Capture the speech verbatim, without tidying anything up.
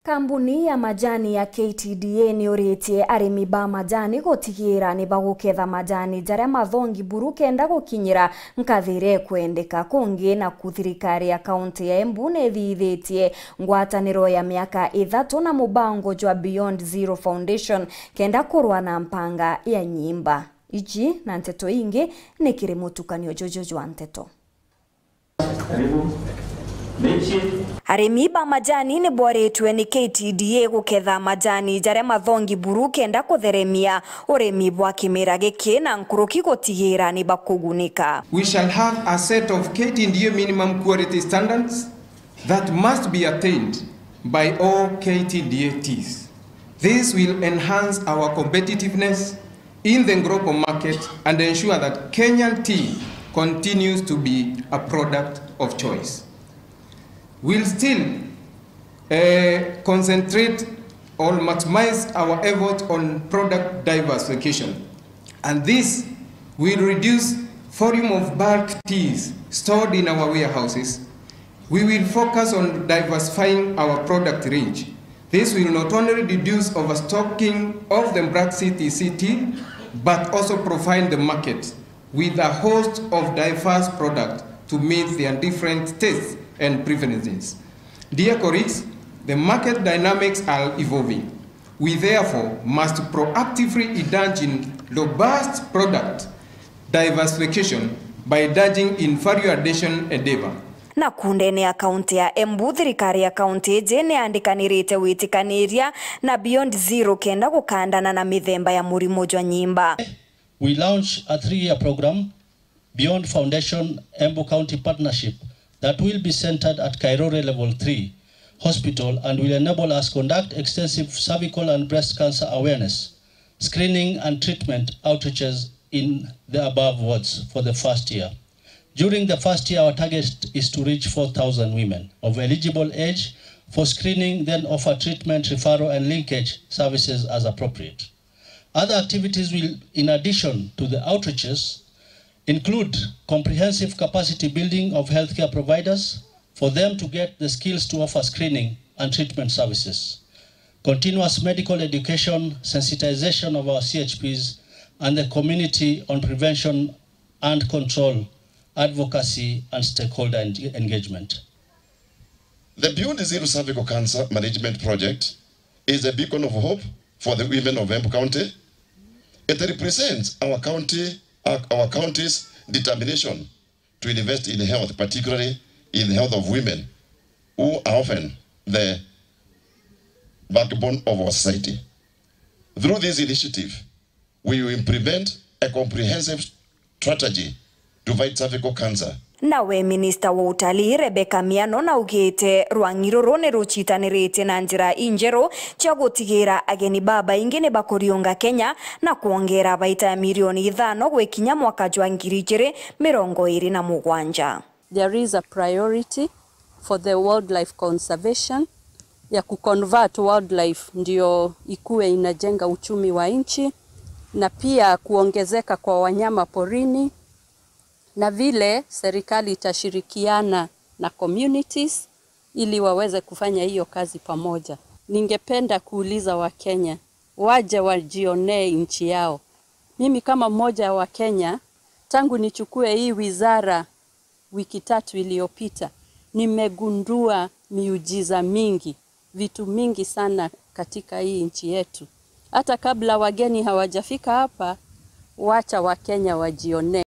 Kambuni ya majani ya K T D A niuritie arimi ba majani gutigira ni baguketha majani jaria mathongi buru kenda gukinyira nkathi iria ikwendeka. Kungi naku, thirikari ya kaunti ya Embu nithithitie ngwataniro ya miaka ithatu na mubango jwa Beyond Zero Foundation kenda kurwa na mpanga ya nyimba. Iji na nteto ingi ni kiri mutukanio juju jwa nteto. Arimi ba majani ni bwaritwe ni K T D A guketha majani jaria mathongi buru kenda kutheremia urimi bwa kimera giki na nkuruki gutigira ni bakugunika. We shall have a set of K T D A minimum quality standards that must be attained by all K T D A teas. This will enhance our competitiveness in the global market and ensure that Kenyan tea continues to be a product of choice. We'll still, eh, concentrate or maximize our effort on product diversification, and this will reduce volume of bulk teas stored in our warehouses. We will focus on diversifying our product range. This will not only reduce overstocking of the Black Sea T C tea, but also provide the market with a host of diverse products to meet their different tastes and preferences. Dear colleagues, the market dynamics are evolving. We therefore must proactively indulge in robust product diversification by indulging in value addition endeavor. Naku ndene ya kaunti ya Embu, thirikari ya kaunti iji niyandikanirite witikaniria na Beyond Zero kenda gukandana na mithemba ya murimo jwa nyimba. We launch a three-year program, Beyond Foundation Embu County Partnership, that will be centered at Kairore Level three Hospital and will enable us conduct extensive cervical and breast cancer awareness, screening and treatment outreaches in the above wards for the first year. During the first year, our target is to reach four thousand women of eligible age for screening, then offer treatment, referral and linkage services as appropriate. Other activities will, in addition to the outreaches, include comprehensive capacity building of healthcare providers for them to get the skills to offer screening and treatment services, continuous medical education, sensitization of our C H Ps and the community on prevention and control, advocacy and stakeholder en-, engagement. The Beyond Zero Cervical Cancer Management Project is a beacon of hope for the women of Embu County. It represents our county, our, our county's determination to invest in health, particularly in the health of women, who are often the backbone of our society. Through this initiative, we will implement a comprehensive strategy to fight cervical cancer. Nawe minista wa utalii Rebecca Miano naugite rwang'i ruru ni rucitaniritie na njira injeru cia gutigira ageni babaingi ni bakuriunga Kenya na kwongera baita ya milioni ithano gwikinya mwaka jwa ngiri ijiri mirongo iri na mugwanja. There is a priority for the wildlife conservation ya kuconvert wildlife ndio ikue inajenga uchumi wa nchi na pia kuongezeka kwa wanyama porini, na vile serikali itashirikiana na communities ili waweze kufanya hiyo kazi pamoja. Ningependa kuuliza Wakenya waje wajionee nchi yao. Mimi kama mmoja wa Kenya, tangu nichukue hii wizara wiki tatu iliyopita, nimegundua miujiza mingi, vitu mingi sana katika hii nchi yetu. Hata kabla wageni hawajafika hapa, wacha Wakenya wajionee.